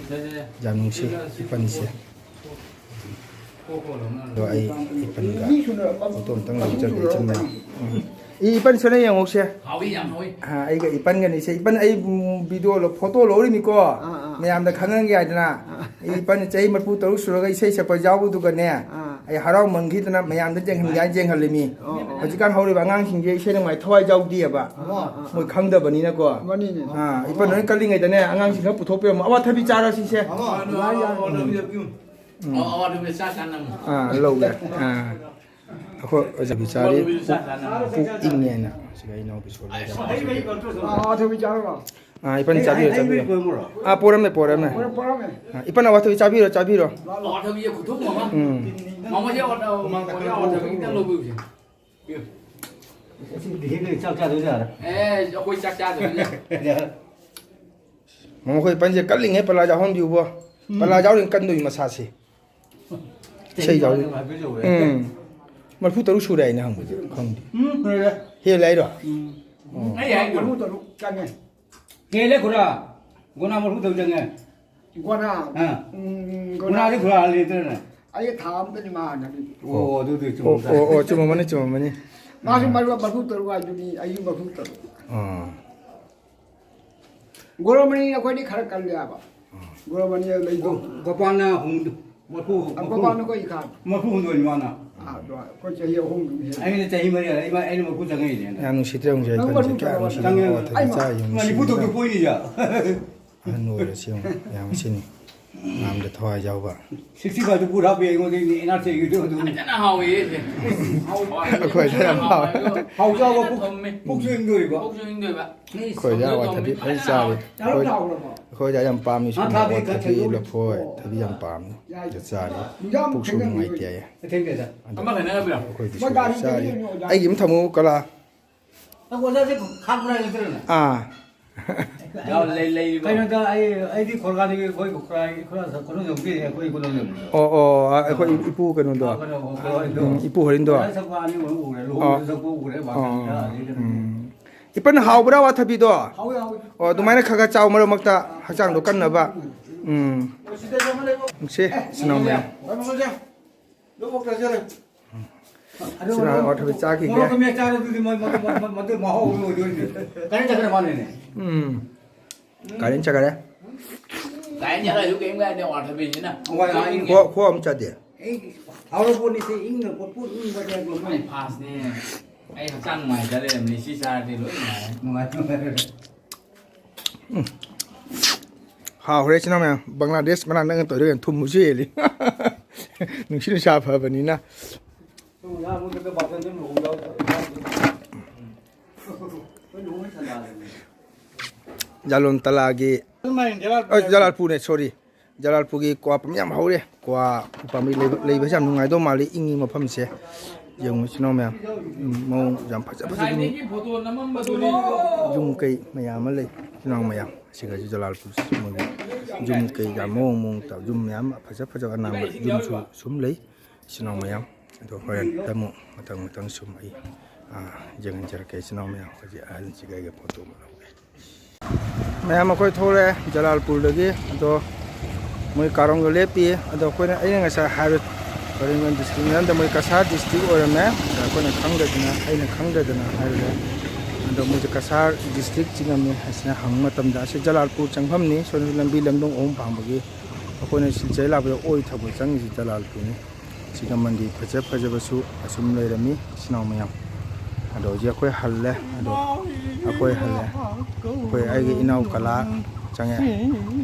ꯌꯥꯝ ꯅꯨꯡꯁꯤ ꯏꯄꯟꯁꯦ꯫ ꯑꯗꯣ ꯑꯩ ꯏꯄꯟꯒ ꯐꯣꯇꯣ ꯑꯝꯇꯪ ꯂꯧꯖꯒꯦ, ꯏꯆꯤꯟ ꯏꯅꯥꯎ꯫ ꯎꯝ꯫ ꯏ, ꯏꯄꯟ ꯁꯣꯟꯅ ꯌꯦꯡꯍꯧꯁꯦ꯫ ꯍꯥꯎꯏ, ꯌꯥꯝ ꯍꯥꯎꯏ꯫ ꯑꯥ, ꯑꯩꯒ ꯏꯄꯟꯒꯅꯤ ꯏꯆꯦ꯫ ꯏꯄꯟ ꯑꯩ, ꯎꯝ, ꯚꯤꯗꯤꯑꯣ ꯂꯧ-, ꯐꯣꯇꯣ ꯂꯧꯔꯤꯃꯤꯀꯣ꯫ ꯑꯥ, ꯑꯥ꯫ ꯃꯌꯥꯝꯗ ꯈꯪꯍꯟꯒꯦ ꯍꯥꯏꯗꯅ꯫ ꯑꯩ ꯏꯄꯟ ꯆꯍꯤ ꯃꯔꯤꯐꯨ ꯇꯔꯨꯛ ꯁꯨꯔꯒ ꯏꯁꯩ ꯁꯛꯄ ꯌꯥꯎꯕꯗꯨꯒꯅꯦ꯫ ꯑꯥ꯫ ꯑꯩ ꯍꯔꯥꯎ ꯃꯟꯈꯤꯗꯅ ꯃꯌꯥꯝꯗ ꯌꯦꯡꯍꯟꯒꯦ ꯍꯥꯏꯅ ꯌꯦꯡꯍꯜꯂꯤꯃꯤ꯫ ꯑꯣ, ꯑꯣ꯫ ꯍꯧꯖꯤꯛꯀꯥꯟ ꯍꯧꯔꯤꯕ ꯑꯉꯥꯡꯁꯤꯡꯁꯦ ꯏꯁꯩ ꯅꯨꯡꯉꯥꯏ ꯊꯋꯥꯏ ꯌꯥꯎꯗꯦꯕ꯫ ꯑꯣ, ꯑꯣ, ꯑꯣ꯫ ꯃꯣꯏ ꯈꯪꯗꯕꯅꯤꯅꯀꯣ꯫ ꯃꯥꯅꯤꯅꯦ꯫ ꯑꯥ, ꯏꯄꯟ ꯍꯣꯏ ꯀꯜꯂꯤꯉꯩꯗꯅꯦ ꯑꯉꯥꯡꯁꯤꯡ ꯈꯔ ꯄꯨꯊꯣꯛꯄꯤꯔꯝꯃꯣ꯫ ꯑꯋꯥꯊꯕꯤ ꯆꯥꯔꯣ ꯁꯤꯁꯦ꯫ ꯑꯋꯥ, ꯑꯋꯥ, ꯑꯋꯥ, ꯑꯋꯥ, ꯑꯋꯥ, ꯑꯋꯥ, ꯑꯋꯥ, ꯆꯥꯛ ꯆꯥꯅꯕ꯫ ꯑꯥ, ꯂꯧꯒꯦ꯫ ꯑꯥ꯫ ꯑꯩꯈꯣꯏ ꯑꯣꯖꯥꯕꯤ ꯆꯥꯔꯤ꯫ ꯄꯨꯛ, ꯄꯨꯛ ꯏꯪꯉꯦꯅ꯫ ꯁꯤꯒ ꯑꯩ ꯏꯅꯥꯎꯄꯤꯁꯨ ꯂꯩꯔꯦ꯫ ꯑꯥ, ꯑꯋꯥꯊꯕꯤ ꯆꯥꯔꯨꯔꯣ꯫ ꯑꯥ, ꯏꯄꯟ ꯆꯥꯕꯤꯔꯣ, ꯆꯥꯕꯤꯔꯣ꯫ ꯑꯥ, ꯄꯣꯔꯝꯃꯦ, ꯄꯣꯔꯝꯃꯦ꯫ ꯄꯣꯔꯝ-, ꯄꯣꯔꯝꯃꯦ꯫ ꯑꯥ, ꯏꯄꯟ ꯑꯋꯥꯊꯕꯤ ꯆꯥꯕꯤꯔꯣ, ꯆꯥꯕꯤꯔꯣ꯫ ꯑꯋꯥꯊꯕꯤꯁꯦ ꯈꯨꯊꯨꯝ ꯑꯃ꯫ ꯎꯝ꯫ ꯃꯃꯥꯁꯦ ꯑꯋꯥꯊ-, ꯑꯋꯥꯊꯕꯤ ꯈꯤꯇꯪ ꯂꯧꯕꯤꯌꯨꯁꯦ꯫ ꯁꯤ ꯍꯦꯛ ꯆꯥꯛ ꯆꯥꯗꯣꯏ ꯌꯥꯔꯦ꯫ ꯑꯦ, ꯑꯩꯈꯣꯏ ꯆꯥꯛ ꯆꯥꯗꯕꯅꯤꯅ꯫ ꯃꯈꯣꯏ ꯏꯄꯟꯁꯦ ꯀꯜꯂꯤꯉꯩ ꯄꯂꯥ ꯌꯥꯎꯍꯟꯕꯤꯌꯨꯕꯣ꯫ ꯄꯂꯥ ꯌꯥꯎꯔꯤꯉꯩ ꯀꯟꯗꯣꯏ ꯃꯁꯥꯁꯤ꯫ ꯏꯁꯩ ꯌꯥꯎꯔꯤ꯫ ꯍꯥꯏꯐꯦꯠ ꯌꯧꯔꯦ꯫ ꯎꯝ꯫ ꯃꯔꯤꯐꯨ ꯇꯔꯨꯛ ꯁꯨꯔꯦ ꯑꯩꯅ ꯍꯪꯕꯗ, ꯈꯪꯗꯦ꯫ ꯎꯝ, ꯂꯣꯏꯔꯦ꯫ ꯍꯦꯜꯂꯦ ꯍꯥꯏꯔꯣ? ꯎꯝ꯫ ꯑꯣ꯫ ꯑꯩ ꯍꯥꯏꯗꯣ꯫ ꯃꯔꯤꯐꯨ ꯇꯔꯨꯛ ꯆꯪꯉꯦ꯫ ꯍꯦꯜꯂꯦ, ꯈꯨꯔꯥ꯫ ꯒꯣꯅꯥ ꯃꯔꯤꯐꯨ ꯇꯔꯨꯛ ꯆꯪꯉꯦ꯫ ꯒꯣꯅꯥ? ꯑꯥ꯫ ꯎꯝ, ꯒꯣꯅꯥ꯫ ꯒꯣꯅꯥꯗꯤ ꯈꯨꯔꯥ ꯍꯜꯂꯦꯗꯅ꯫ ꯑꯩ ꯊꯥ ꯑꯃꯗꯅꯤ ꯃꯥ ꯍꯥꯟꯅꯗꯤ꯫ ꯑꯣ, ꯑꯗꯨꯗꯤ ꯑꯣ, ꯆꯨꯝꯕꯖꯥꯠꯅꯤ꯫ ꯑꯣ, ꯑꯣ, ꯆꯨꯝꯃꯝꯃꯅꯤ, ꯆꯨꯝꯃꯝꯃꯅꯤ꯫ ꯃꯥꯁꯨ ꯃꯔꯨꯞ ꯃꯔꯤꯐꯨ ꯇꯔꯨꯛ ꯍꯥꯏꯗꯨꯅꯤ, ꯑꯩꯁꯨ ꯃꯔꯤꯐꯨ ꯇꯔꯨꯛ꯫ ꯑꯥ꯫ ꯒꯣꯔꯣꯃꯅꯤ ꯑꯩꯈꯣꯏꯗꯤ ꯈꯔ ꯀꯜꯂꯦ ꯍꯥꯏꯕ꯫ ꯒꯣꯔꯣꯃꯅꯤ ꯂꯩꯗꯣ꯫ ꯒꯣ-, ꯒꯣꯄꯥꯜꯅ ꯍꯨꯝ-, ꯃꯔꯤꯐꯨ, ꯑ, ꯃꯔꯤꯐꯨ꯫ ꯒꯣꯄꯥꯜꯅ ꯑꯩꯈꯣꯏ ꯏꯈꯥ꯫ ꯃꯔꯤꯐꯨ ꯍꯨꯝꯗꯣꯏꯅꯤ ꯃꯥꯅ꯫ ꯑꯥ, ꯑꯗꯣ ꯑꯩꯈꯣꯏ ꯆꯍꯤ ꯑꯍꯨꯝ ꯍꯦꯜꯂꯦ꯫ ꯑꯩꯅ ꯆꯍꯤ ꯃꯔꯤ, ꯑꯩ, ꯑꯩꯅ ꯃꯔꯤꯐꯨ ꯆꯪꯉꯛꯏꯅꯦ ꯍꯟꯗꯛ꯫ ꯌꯥꯝ ꯅꯨꯡꯁꯤꯗ꯭ꯔꯦ ꯍꯧꯖꯤꯛ ꯅꯪ ꯑꯩꯈꯣꯏꯁꯦ꯫ ꯃꯔꯤꯐꯨ ꯀꯌꯥ ꯇꯔꯨꯛ ꯅꯨꯡꯁꯤꯗꯅ ꯆꯪꯉꯛꯏꯅꯦ꯫ ꯑꯋꯥ ꯊꯕꯤ ꯑꯩꯃ ꯆꯥꯔꯤꯕ ꯃꯔꯤꯐꯨ ꯅꯨꯡꯁꯤꯗꯅ꯫ ꯇꯔꯨꯛ ꯄꯣꯛꯏꯅꯦ ꯌꯥ꯫ ꯑꯍꯟ ꯑꯣꯏꯔꯁꯤ ꯌꯦꯡꯉꯨ, ꯌꯥꯝ ꯁꯤꯅꯤ꯫ ꯃꯌꯥꯝꯗ ꯊꯋꯥꯏ ꯌꯥꯎꯕ꯫ ꯁꯤꯛꯁꯇꯤ ꯐꯥꯏꯚꯇꯨ ꯄꯨꯔꯥ ꯍꯥꯞꯄꯦ ꯑꯩꯉꯣꯟꯗ ꯏꯅꯥꯛ ꯆꯩꯒꯤꯗꯨ ꯑꯗꯨꯝ꯫ ꯐꯖꯅ ꯍꯥꯎꯋꯦ ꯑꯩꯁꯦ꯫ ꯑꯩꯈꯣꯏꯗ ꯌꯥꯝ ꯍꯥꯎꯋꯦ꯫ ꯍꯥꯎ ꯆꯥꯎꯕ ꯄꯨꯛ-, ꯊꯝꯃꯦ꯫ ꯄꯨꯛꯁꯨ ꯏꯪꯗꯣꯏꯕ꯫ ꯄꯨꯛꯁꯨ ꯏꯪꯗꯣꯏꯕ꯫ ꯑꯩꯈꯣꯏꯗ ꯑꯋꯥ ꯊꯕꯤ ꯐꯖꯅ ꯆꯥꯔꯤ꯫ ꯆꯥꯔꯕꯣ? ꯑꯩꯈꯣꯏ-, ꯑꯩꯈꯣꯏꯗ ꯌꯥꯝ ꯄꯥꯝꯃꯤ ꯁꯨꯝ ꯊꯥꯕꯤ ꯑꯋꯥ ꯈꯔ ꯊꯕꯤ ꯊꯝꯃꯤ꯫ ꯂꯐꯣꯏ ꯊꯕꯤ ꯌꯥꯝ ꯄꯥꯝꯃꯤ꯫ ꯑꯗꯨ ꯆꯥꯔꯤ꯫ ꯄꯨꯛꯁꯨ ꯅꯨꯡꯉꯥꯏꯇꯦ ꯍꯥꯏꯌꯦ꯫ ꯑꯊꯦꯡꯕꯗ꯫ ꯑꯗꯣ ꯑꯃꯈꯛ ꯅꯪꯅ ꯄꯤꯔꯛꯑꯣ꯫ ꯑꯩꯈꯣꯏꯗꯤ ꯃꯣꯏ ꯁꯨꯝ ꯒꯥꯔꯤ ꯆꯥꯔꯤ꯫ ꯄꯤꯔꯛꯑꯣ꯫ ꯑꯩꯒꯤ ꯑꯃ ꯊꯝꯃꯨ ꯀꯂꯥ꯫ ꯅꯪ ꯑꯣꯖꯥꯁꯦ ꯈꯥꯛꯄ꯭ꯔꯥ ꯅꯠꯇ꯭ꯔꯒꯅ? ꯑꯥ꯫ ꯌꯥꯎ, ꯂꯩ, ꯂꯩꯔꯤꯕ꯫ ꯀꯩꯅꯣꯗ ꯑꯩ, ꯑꯩꯗꯤ ꯈꯣꯔꯒꯥꯗꯒꯤ ꯑꯩꯈꯣꯏ ꯈꯨꯔꯥꯏ, ꯈꯨꯔꯥ-, ꯀꯩꯅꯣ ꯌꯧꯗꯦ, ꯑꯩꯈꯣꯏ ꯀꯩꯅꯣ ꯌꯧꯗꯦ꯫ ꯑꯣ, ꯑꯣ, ꯑ, ꯑꯩꯈꯣꯏ ꯏꯄꯨ ꯀꯩꯅꯣꯗꯣ꯫ ꯑꯥ, ꯀꯩꯅꯣ, ꯈꯨꯔꯥꯏꯗꯣ꯫ ꯎꯝ, ꯏꯄꯨ ꯍꯣꯔꯤꯟꯗꯣ꯫ ꯈꯨꯔꯥꯏ ꯁꯛꯄ ꯑꯅꯤ ꯑꯍꯨꯝ ꯎꯔꯦ, ꯂꯨꯍꯣꯡꯕꯗ ꯑꯣ꯫ ꯁꯛꯄ ꯎꯔꯦ, ꯑꯣ꯫ ꯃꯥꯔꯀꯦꯠꯇ, ꯑꯗꯩꯗ꯫ ꯎꯝ꯫ ꯏꯄꯟ ꯍꯥꯎꯕ꯭ꯔꯥ ꯋꯥꯊꯕꯤꯗꯣ? ꯍꯥꯎꯋꯦ, ꯍꯥꯎꯋꯦ꯫ ꯑꯣ, ꯑꯗꯨꯃꯥꯏꯅ ꯈꯔ ꯈꯔ ꯆꯥꯎ ꯃꯔꯛ ꯃꯔꯛꯇ ꯍꯛꯆꯥꯡꯗꯣ ꯀꯟꯅꯕ꯫ ꯎꯝ꯫ ꯑꯣ, ꯁꯤꯗꯁꯨ ꯑꯃ ꯂꯩꯕ꯭ꯔꯣ? ꯅꯨꯡꯁꯤ, ꯏꯆꯤꯟ ꯏꯅꯥꯎ ꯃꯌꯥꯝ꯫ ꯀꯩꯅꯣ ꯇꯧꯁꯦ꯫ ꯂꯧꯕꯨꯛꯇ ꯆꯠꯂꯦ꯫ ꯁꯤꯅ ꯑꯋꯥꯊꯕꯤ ꯆꯥꯈꯤꯒꯦ꯫ ꯃꯣꯔꯣꯛꯀ ꯃꯦꯠ ꯆꯥꯔꯣ ꯑꯗꯨꯗꯤ ꯃꯣꯏ ꯃꯗꯨ, ꯃꯗꯨ, ꯃꯗꯨ ꯃꯍꯥꯎ ꯑꯃ ꯑꯣꯏꯗꯣꯏꯅꯤ꯫ ꯀꯔꯤ ꯆꯠꯈ꯭ꯔꯦ ꯃꯥꯅꯤꯅꯦ? ꯎꯝ꯫ ꯀꯥꯔꯦꯟ ꯆꯠꯈ꯭ꯔꯦ꯫ ꯀꯥꯔꯦꯟ ꯆꯠꯈ꯭ꯔꯁꯨ ꯀꯩꯝ ꯀꯥꯏꯗꯦ, ꯑꯋꯥꯊꯕꯤꯁꯤꯅ꯫ ꯍꯣꯏ, ꯍꯣꯏ꯫ ꯈꯣ-, ꯈꯣ ꯑꯃ ꯆꯥꯗꯦ꯫ ꯑꯩ ꯍꯥꯎꯔ ꯄꯣꯠꯅꯤꯁꯦ, ꯏꯪꯅ ꯄꯣꯠ, ꯄꯣꯠ ꯏꯪꯕ ꯆꯥꯏ ꯄꯣꯠ꯫ ꯑꯩ ꯐꯥꯁꯅꯦ꯫ ꯑꯩ ꯍꯛꯆꯥꯡ ꯅꯨꯡꯉꯥꯏꯇ ꯂꯩꯔꯝꯅꯤ, ꯁꯤ ꯆꯥꯔꯗꯤ ꯂꯣꯏ ꯅꯨꯡꯉꯥꯏꯔꯦ꯫ ꯅꯨꯡꯉꯥꯏ, ꯅꯨꯡꯉꯥꯏꯔꯦ꯫ ꯎꯝ꯫ ꯍꯥꯎꯈ꯭ꯔꯦ ꯏꯆꯤꯟ ꯏꯅꯥꯎ ꯃꯌꯥꯝ꯫ ꯕꯪꯒ꯭ꯂꯥꯗꯦꯁ ꯃꯅꯥ ꯅꯪꯅ ꯇꯧꯔꯤꯗꯣ ꯌꯥꯝ ꯊꯨꯝꯕꯁꯨ ꯍꯦꯜꯂꯤ꯫ ꯅꯨꯡꯁꯤ ꯅꯨꯡꯁꯥ ꯐꯕꯅꯤꯅ꯫ ꯖꯥꯂꯣꯟ ꯇꯂꯥꯒꯤ, ꯑ, ꯖꯂꯥꯜꯄꯨꯔꯅꯦ, sorry꯫ ꯖꯂꯥꯜꯄꯨꯔꯒꯤ ꯀ꯭ꯋꯥ ꯄꯥꯝꯕꯤ ꯌꯥꯝ ꯍꯧꯔꯦ꯫ ꯀ꯭ꯋꯥ ꯄꯥꯝꯕꯤ ꯂꯩꯕ, ꯂꯩꯕꯁꯦ ꯌꯥꯝ ꯅꯨꯡꯉꯥꯏꯗꯧ ꯃꯥꯜꯂꯤ, ꯏꯪꯉꯤ ꯃꯐꯝꯁꯦ꯫ ꯌꯦꯡꯉꯨ ꯏꯆꯤꯟ ꯏꯅꯥꯎ ꯃꯌꯥꯝ꯫ ꯎꯝ, ꯃꯑꯣꯡ ꯌꯥꯝ ꯐꯖ ꯐꯖꯕ ꯌꯨꯝ, ꯒꯥꯔꯤꯒꯤ ꯐꯣꯇꯣ ꯅꯝꯃꯝꯕꯗꯨꯅꯤ꯫ ꯌꯨꯝ ꯀꯩ ꯃꯌꯥꯝ ꯑꯃ ꯂꯩ ꯏꯆꯤꯟ ꯏꯅꯥꯎ ꯃꯌꯥꯝ꯫ ꯁꯤꯒꯁꯨ ꯖꯂꯥꯜꯄꯨꯔ ꯃꯣꯏꯒꯤ ꯌꯨꯝ ꯀꯩꯀꯥ ꯃꯑꯣꯡ ꯃꯑꯣꯡ ꯇꯧ, ꯌꯨꯝ ꯃꯌꯥꯝ ꯐꯖ ꯐꯖꯕ ꯑꯅꯥꯟꯕ ꯌꯨꯝꯁꯨ ꯁꯨꯝ ꯂꯩ꯫ ꯏꯆꯤꯟ ꯏꯅꯥꯎ ꯃꯌꯥꯝ, ꯑꯗꯣ ꯍꯣꯔꯦꯟ ꯇꯞꯅ ꯃꯊꯪ ꯃꯊꯪ ꯁꯨꯝ ꯑꯩ, ꯑꯥ, ꯌꯦꯡꯍꯟꯖꯔꯛꯀꯦ꯫ ꯏꯆꯤꯟ ꯏꯅꯥꯎ ꯃꯌꯥꯝ ꯍꯧꯖꯤꯛ ꯑꯍꯟꯁꯤꯒ ꯑꯩꯒ ꯐꯣꯇꯣ ꯑꯃ ꯂꯧꯒꯦ꯫ ꯃꯌꯥꯝ ꯑꯩꯈꯣꯏ ꯊꯣꯛꯂꯛꯑꯦ ꯖꯂꯥꯜꯄꯨꯔꯗꯒꯤ꯫ ꯑꯗꯣ ꯃꯣꯏ ꯀꯥꯔꯣꯡꯗ ꯂꯦꯞꯄꯤ꯫ ꯑꯗꯣ ꯑꯩꯈꯣꯏꯅ, ꯑꯩꯅ ꯉꯁꯥꯏ ꯍꯥꯏꯔ-, ꯀꯔꯤꯒꯨꯝꯕ ꯗꯤꯁꯇ꯭ꯔꯤꯛ ꯃꯌꯥꯝꯗ ꯃꯣꯏ ꯀꯁꯥꯔ ꯗꯤꯁꯇ꯭ꯔꯤꯛ ꯑꯣꯏꯔꯝꯃꯦ꯫ ꯑꯗ ꯑꯩꯈꯣꯏꯅ ꯈꯪꯗꯗꯅ, ꯑꯩꯅ ꯈꯪꯗꯗꯅ ꯍꯥꯏꯔꯨꯔꯦ꯫ ꯑꯗꯣ ꯃꯣꯏꯁꯦ ꯀꯁꯥꯔ ꯗꯤꯁꯇ꯭ꯔꯤꯛ ꯆꯤꯡꯉꯝꯃꯤ ꯍꯥꯏꯁꯤꯅ ꯍꯪꯕ ꯃꯇꯝꯗ, "ꯑꯁꯤ ꯖꯂꯥꯜꯄꯨꯔ ꯆꯪꯐꯝꯅꯤ, ꯁꯣꯝꯗ ꯂꯝꯕꯤ ꯂꯝꯗꯣꯡ ꯑꯍꯨꯝ ꯄꯥꯡꯕꯒꯤ꯫ ꯑꯩꯈꯣꯏꯅ ꯁꯤꯜꯆꯔ ꯂꯥꯛꯄꯗ ꯑꯣꯏ ꯊꯧꯕ ꯆꯪꯉꯤꯁꯤ ꯖꯂꯥꯜꯄꯨꯔꯅꯤ"꯫ ꯁꯤꯒ ꯃꯟꯗꯤꯔ ꯐꯖ ꯐꯖꯕꯁꯨ ꯑꯁꯨꯝ ꯂꯩꯔꯝꯃꯤ, ꯏꯆꯤꯟ ꯏꯅꯥꯎ ꯃꯌꯥꯝ꯫ ꯑꯗꯣ ꯍꯧꯖꯤꯛ ꯑꯩꯈꯣꯏ ꯍꯜꯂꯦ꯫ ꯑꯗꯣ ꯑꯩꯈꯣꯏ ꯍꯜꯂꯦ꯫ ꯑꯩꯈꯣꯏ, ꯑꯩꯒꯤ ꯏꯅꯥꯎ ꯀꯂꯥ ꯆꯪꯉꯦ꯫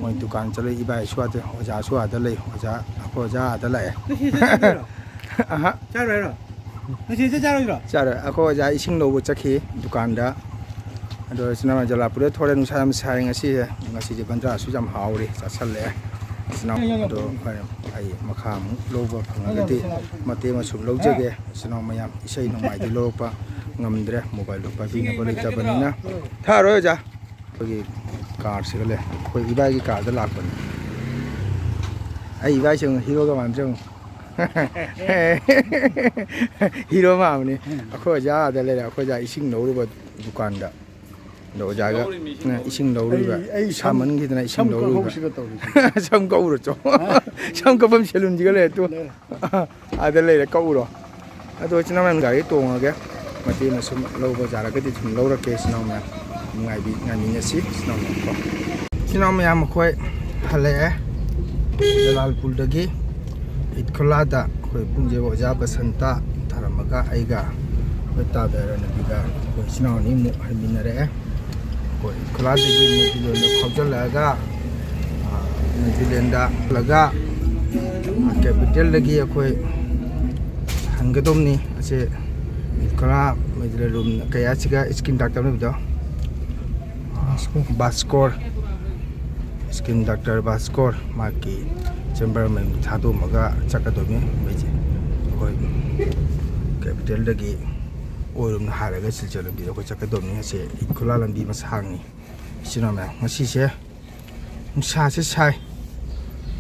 ꯃꯣꯏ ꯗꯨꯀꯥꯟ ꯆꯠꯂꯤ꯫ ꯏꯕꯥꯏꯁꯨ ꯑꯥꯗ, ꯑꯣꯖꯥꯁꯨ ꯑꯥꯗ ꯂꯩ꯫ ꯑꯣꯖꯥ, ꯑꯩꯈꯣꯏ ꯑꯣꯖꯥ ꯑꯥꯗ ꯂꯥꯛꯑꯦ꯫ ꯉꯁꯤ ꯆꯠꯇꯣꯏꯔꯣ? ꯑꯍ꯫ ꯆꯥꯔꯣꯏ ꯍꯥꯏꯔꯣ? ꯉꯁꯤ ꯆꯥꯛ ꯆꯥꯔꯣꯏꯗ꯭ꯔꯣ? ꯆꯥꯔꯣꯏ꯫ ꯑꯩꯈꯣꯏ ꯑꯣꯖꯥ ꯏꯁꯤꯡ ꯂꯧꯕ ꯆꯠꯈꯤ ꯗꯨꯀꯥꯟꯗ꯫ ꯑꯗꯣ ꯏꯆꯤꯟ ꯏꯅꯥꯎ ꯖꯂꯥꯄꯨꯔꯗ ꯊꯣꯔꯦ, ꯅꯨꯡꯁꯥ ꯌꯥꯝ ꯁꯥꯏ ꯉꯁꯤꯁꯦ꯫ ꯉꯁꯤꯁꯦ ꯕꯟꯗ꯭ꯔꯥꯁꯨ ꯌꯥꯝ ꯍꯥꯎꯔꯤ, ꯆꯥꯁꯜꯂꯛꯑꯦ꯫ ꯏꯆꯤꯟ ꯏꯅꯥꯎ ꯑꯗꯣ ꯍꯣꯏ, ꯑꯩ ꯃꯈꯥ ꯑꯃꯨꯛ ꯂꯧꯕ ꯐꯪꯉꯒꯗꯤ ꯃꯇꯦꯛ ꯑꯃ ꯁꯨꯝ ꯂꯧꯖꯒꯦ꯫ ꯏꯆꯤꯟ ꯏꯅꯥꯎ ꯃꯌꯥꯝ, ꯏꯁꯩ ꯅꯣꯡꯃꯥꯏꯗꯤ ꯂꯧꯔꯛꯄ ꯉꯝꯗ꯭ꯔꯦ, ꯃꯣꯕꯥꯏꯜꯗꯣ ꯄꯥꯏꯕꯤꯅꯕ ꯂꯩꯇꯕꯅꯤꯅ꯫ ꯊꯥꯔꯣꯏ ꯑꯣꯖꯥ꯫ ꯑꯩꯈꯣꯏꯒꯤ ꯀꯥꯔꯁꯤꯒ ꯂꯩ, ꯑꯩꯈꯣꯏ ꯏꯕꯥꯏꯒꯤ ꯀꯥꯔꯗ ꯂꯥꯛꯄꯅꯤ꯫ ꯑꯩ ꯏꯕꯥꯏꯁꯦ ꯑꯃꯨꯛ ꯍꯤꯔꯣꯒ ꯃꯥꯟꯕꯁꯦ ꯑꯃꯨꯛ꯫ ꯍꯤꯔꯣ ꯃꯥꯟꯕꯅꯤ꯫ ꯑꯩꯈꯣꯏ ꯑꯣꯖꯥ ꯑꯥꯗ ꯂꯩꯔꯦ, ꯑꯩꯈꯣꯏ ꯑꯣꯖꯥ ꯏꯁꯤꯡ ꯂꯧꯔꯨꯕ ꯗꯨꯀꯥꯟꯗ꯫ ꯑꯗꯣ ꯑꯣꯖꯥꯒ ꯏꯁꯤꯡ ꯂꯧꯔꯨꯕ꯫ ꯑꯩ, ꯑꯩ ꯁꯝ, ꯁꯥꯃꯟꯈꯤꯗꯅ ꯏꯁꯤꯡ ꯁꯝ ꯂꯧꯔꯨꯕ꯫ ꯀꯛꯍꯧꯁꯤꯔ ꯇꯧꯔꯤꯁꯤ꯫ ꯁꯝ ꯀꯛꯎꯔꯣ ꯆꯣ꯫ ꯍꯥ? ꯁꯝ ꯀꯛꯐꯝ ꯁꯦꯂꯨꯟꯁꯤꯒ ꯂꯩꯔꯦ ꯇꯨ꯫ ꯂꯩꯔꯦ꯫ ꯑꯥꯗ ꯂꯩꯔꯦ, ꯀꯛꯎꯔꯣ꯫ ꯑꯗꯣ ꯏꯆꯤꯟ ꯏꯅꯥꯎ ꯃꯌꯥꯝ ꯒꯥꯔꯤ ꯇꯣꯡꯉꯒꯦ꯫ ꯃꯇꯦꯛ ꯑꯃ ꯁꯨꯝ ꯂꯧꯕ ꯌꯥꯔꯒꯗꯤ ꯁꯨꯝ ꯂꯧꯔꯛꯀꯦ ꯏꯆꯤꯟ ꯏꯅꯥꯎ ꯃꯌꯥꯝ꯫ ꯅꯨꯡꯉꯥꯏꯕꯤ-, ꯉꯥꯏꯃꯤꯟꯅꯁꯤ ꯏꯆꯤꯟ ꯏꯅꯥꯎ ꯃꯌꯥꯝ ꯀꯣ꯫ ꯏꯆꯤꯟ ꯏꯅꯥꯎ ꯃꯌꯥꯝ ꯑꯩꯈꯣꯏ ꯍꯜꯂꯛꯑꯦ꯫ ꯖꯂꯥꯜꯄꯨꯔꯗꯒꯤ ꯏꯠꯈꯣꯂꯥꯗ ꯑꯩꯈꯣꯏ ꯄꯨꯡꯁꯦ ꯑꯣꯖꯥ ꯕꯁꯟꯇ ꯊꯥꯔꯝꯃꯒ ꯑꯩꯒ ꯑꯩꯈꯣꯏ ꯇꯥꯕ ꯌꯥꯏꯔꯣ ꯅꯨꯄꯤꯒ ꯑꯩꯈꯣꯏ ꯏꯆꯤꯟ ꯏꯅꯥꯎ ꯑꯅꯤꯃꯨꯛ ꯍꯟꯃꯤꯟꯅꯔꯛꯑꯦ꯫ ꯑꯩꯈꯣꯏ ꯏꯠꯈꯣꯂꯥꯗꯒꯤ ꯅ꯭ꯌꯨ ꯗꯤꯂꯦꯟꯗ ꯐꯥꯎꯖꯜꯂꯛꯑꯒ, ꯑ, ꯅ꯭ꯌꯨ ꯗꯤꯂꯦꯟꯗ ꯍꯜꯂꯒ, ꯑ, ꯀꯦꯄꯤꯇꯦꯜꯗꯒꯤ ꯑꯩꯈꯣꯏ ꯍꯟꯒꯗꯧꯅꯤ꯫ ꯑꯁꯦ ꯏꯠꯈꯣꯂꯥ ꯔꯨꯝ ꯀꯌꯥꯁꯤꯒ ꯏꯁꯀꯤꯟ ꯗꯥꯛꯇꯔ ꯂꯩꯕꯗꯣ, ꯚꯥꯁꯀꯣꯔ꯫ ꯏꯁꯀꯤꯟ ꯗꯥꯛꯇꯔ ꯚꯥꯁꯀꯣꯔ ꯃꯥꯒꯤ ꯆꯦꯝꯕꯔ ꯃꯌꯨꯝꯗ ꯊꯥꯗꯣꯛꯑꯝꯃꯒ ꯆꯠꯀꯗꯧꯅꯤ꯫ ꯃꯩꯁꯦ ꯑꯩꯈꯣꯏ ꯀꯦꯄꯤꯇꯦꯜꯗꯒꯤ ꯑꯣꯏꯔꯣꯝꯗ ꯍꯥꯏꯔꯒ ꯁꯤꯜꯆꯔ ꯂꯝꯕꯤꯗ ꯑꯩꯈꯣꯏ ꯆꯠꯀꯗꯧꯅꯤ꯫ ꯑꯁꯦ ꯏꯠꯈꯣꯂꯥ ꯂꯝꯕꯤ ꯃꯁꯥꯡꯅꯤ꯫ ꯏꯆꯤꯟ ꯏꯅꯥꯎ ꯃꯌꯥꯝ, ꯉꯁꯤꯁꯦ ꯅꯨꯡꯁꯥꯁꯦ ꯁꯥꯏ꯫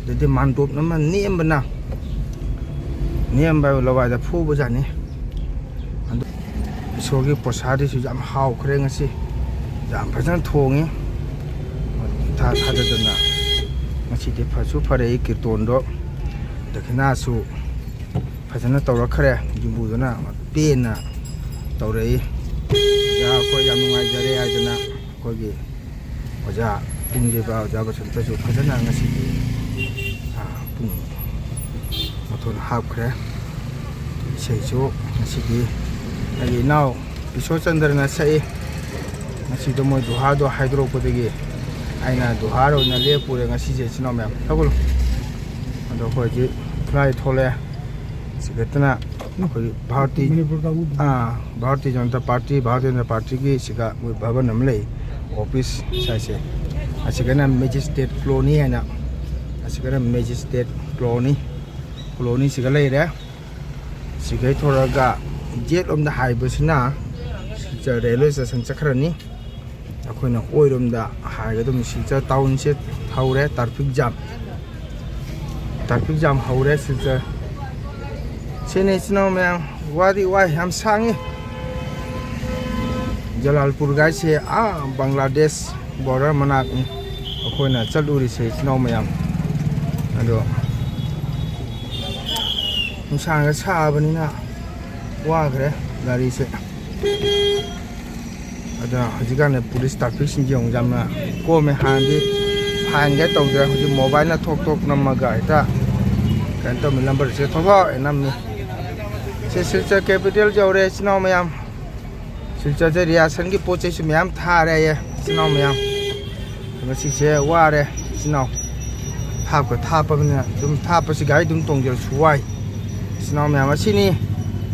ꯑꯗꯨꯗꯤ ꯃꯥꯟꯗꯣꯞꯅ ꯑꯃ ꯅꯦꯝꯕꯅ, ꯅꯦꯝꯕ ꯍꯥꯏꯕ ꯂꯋꯥꯏꯗ ꯐꯨꯕꯖꯥꯠꯅꯤ꯫ ꯑꯗꯨ ꯏꯁꯣꯔꯒꯤ ꯄ꯭ꯔꯁꯥꯗꯤꯁꯨ ꯌꯥꯝ ꯍꯥꯎꯈ꯭ꯔꯦ ꯉꯁꯤ꯫ ꯌꯥꯝ ꯐꯖꯅ ꯊꯣꯡꯉꯤ꯫ ꯏꯊꯥ ꯊꯥꯖꯗꯅ ꯉꯁꯤꯗꯤ ꯐꯁꯨ ꯐꯔꯦ꯫ ꯀꯤꯔꯇꯣꯟꯗꯣ, ꯗꯈꯤꯅꯥꯁꯨ ꯐꯖꯅ ꯇꯧꯔꯛꯈ꯭ꯔꯦ꯫ ꯌꯨꯝꯕꯨꯗꯨꯅ ꯄꯦꯟꯅ ꯇꯧꯔꯛꯏ꯫ ꯑꯣꯖꯥ, ꯑꯩꯈꯣꯏ ꯌꯥꯝ ꯅꯨꯡꯉꯥꯏꯖꯔꯦ ꯍꯥꯏꯗꯅ ꯑꯩꯈꯣꯏꯒꯤ ꯑꯣꯖꯥ ꯄꯨꯡꯖꯤꯕ, ꯑꯣꯖꯥ ꯕꯁꯟꯇꯁꯨ ꯐꯖꯅ ꯉꯁꯤꯗꯤ, ꯑ, ꯄꯨꯡ ꯃꯊꯣꯟ ꯍꯥꯞꯈ꯭ꯔꯦ꯫ ꯏꯁꯩꯁꯨ ꯉꯁꯤꯗꯤ ꯑꯩꯒꯤ ꯏꯅꯥꯎ ꯏꯁꯣꯔꯆꯟꯗ꯭ꯔꯅ ꯁꯛꯏ꯫ ꯉꯁꯤꯗꯣ ꯃꯣꯏ ꯗꯨꯍꯥꯗꯣ ꯍꯥꯏꯗꯣꯔꯛꯄꯗꯒꯤ ꯑꯩꯅ ꯗꯨꯍꯥꯔ ꯑꯣꯏꯅ ꯂꯦꯞꯄꯨꯔꯦ ꯉꯁꯤꯁꯦ, ꯏꯆꯤꯟ ꯏꯅꯥꯎ ꯃꯌꯥꯝ꯫ ꯍꯧꯒꯠꯂꯣ꯫ ꯑꯗꯣ ꯑꯩꯈꯣꯏ ꯍꯧꯖꯤꯛ ꯈꯨꯠꯂꯥꯏ ꯊꯣꯛꯂꯛꯑꯦ꯫ ꯁꯤꯈꯠꯇꯅ ꯑꯩꯈꯣꯏꯒꯤ ꯚꯥꯔꯇꯤ, ꯃꯅꯤꯄꯨꯔ ꯀꯥꯡꯕꯨ꯫ ꯑꯥ, ꯚꯥꯔꯇꯤꯌ ꯖꯅꯇꯥ ꯄꯥꯔꯇꯤ, ꯚꯥꯔꯇꯤꯌ ꯖꯅꯇꯥ ꯄꯥꯔꯇꯤꯒꯤ ꯁꯤꯗ ꯃꯣꯏ ꯚꯕꯟ ꯑꯃ ꯂꯩ, ꯑꯣꯐꯤꯁ ꯁꯥꯏꯁꯦ꯫ ꯑꯁꯤꯒꯅ ꯃꯦꯖꯤꯁꯇ꯭ꯔꯦꯠ ꯀꯣꯂꯣꯅꯤ ꯍꯥꯏꯅ, ꯑꯁꯤꯒꯅ ꯃꯦꯖꯤꯁꯇ꯭ꯔꯦꯠ ꯀꯣꯂꯣꯅꯤ, ꯀꯣꯂꯣꯅꯤꯁꯤꯒ ꯂꯩꯔꯦ꯫ ꯁꯤꯒꯩ ꯊꯣꯔꯛꯑꯒ ꯌꯦꯠꯂꯣꯝꯗ ꯍꯥꯏꯕꯁꯤꯅ ꯁꯤꯜꯆꯔ ꯔꯦꯜꯋꯦ ꯁ꯭ꯇꯦꯁꯟ ꯆꯠꯈ꯭ꯔꯅꯤ꯫ ꯑꯩꯈꯣꯏꯅ ꯑꯣꯏꯔꯣꯝꯗ ꯍꯥꯏꯒꯗꯕꯅꯤ꯫ ꯁꯤꯜꯆꯔ ꯇꯥꯎꯟꯁꯦ ꯍꯧꯔꯦ ꯇ꯭ꯔꯥꯐꯤꯛ ꯖꯥꯝ꯫ ꯇ꯭ꯔꯥꯐꯤꯛ ꯖꯥꯝ ꯍꯧꯔꯦ ꯁꯤꯜꯆꯔ꯫ ꯁꯤꯅꯤ ꯏꯆꯤꯟ ꯏꯅꯥꯎ ꯃꯌꯥꯝ, ꯋꯥꯗꯤ ꯋꯥꯏ, ꯌꯥꯝ ꯁꯥꯡꯉꯤ꯫ ꯖꯂꯥꯜꯄꯨꯔ ꯒꯥꯏꯁꯦ ꯑꯥ ꯕꯪꯒ꯭ꯂꯥꯗꯦꯁ ꯕꯣꯔꯗꯔ ꯃꯅꯥꯛꯅꯤ ꯑꯩꯈꯣꯏꯅ ꯆꯠꯂꯨꯔꯤꯁꯦ ꯏꯆꯤꯟ ꯏꯅꯥꯎ ꯃꯌꯥꯝ꯫ ꯑꯗꯣ ꯅꯨꯡꯁꯥꯒ ꯁꯥꯕꯅꯤꯅ ꯋꯥꯈ꯭ꯔꯦ ꯒꯥꯔꯤꯁꯦ꯫ ꯑꯗ ꯍꯧꯖꯤꯛꯀꯥꯟꯗꯤ ꯄꯨꯂꯤꯁ ꯇ꯭ꯔꯥꯐꯤꯛꯁꯤꯡꯁꯦ ꯑꯃꯨꯛ ꯌꯥꯝꯅ ꯀꯣꯝꯃꯦ꯫ ꯍꯥꯟꯅꯗꯤ ꯐꯥꯏꯟꯒ ꯇꯧꯗ꯭ꯔꯦ, ꯍꯧꯖꯤꯛ ꯃꯣꯕꯥꯏꯜꯅ ꯊꯣꯛ ꯊꯣꯛ ꯅꯝꯃꯒ ꯍꯦꯛꯇ ꯀꯩꯅꯣ ꯇꯧꯃꯤ꯫ ꯅꯝꯕꯔꯁꯦ ꯊꯣꯛ ꯊꯣꯛ ꯅꯝꯃꯤ꯫ ꯁꯤ ꯁꯤꯜꯆꯔ ꯀꯦꯄꯤꯇꯦꯜ ꯌꯧꯔꯦ ꯏꯆꯤꯟ ꯏꯅꯥꯎ ꯃꯌꯥꯝ꯫ ꯁꯤꯜꯆꯔꯁꯦ ꯔꯤꯌꯥꯁꯟꯒꯤ ꯄꯣꯠ ꯆꯩꯁꯨ ꯃꯌꯥꯝ ꯊꯥꯔꯦ ꯑꯩ ꯏꯆꯤꯟ ꯏꯅꯥꯎ ꯃꯌꯥꯝ꯫ ꯉꯁꯤꯁꯦ ꯋꯥꯔꯦ ꯏꯆꯤꯟ ꯏꯅꯥꯎ꯫ ꯊꯥꯞꯀ ꯊꯥꯞꯄꯕꯅꯤꯅ ꯑꯗꯨꯝ ꯊꯥꯞꯄꯁꯤ ꯒꯥꯔꯤ ꯑꯗꯨꯝ ꯇꯣꯡꯖꯔꯁꯨ ꯋꯥꯏ꯫ ꯏꯆꯤꯟ ꯏꯅꯥꯎ ꯃꯌꯥꯝ, ꯑꯁꯤꯅꯤ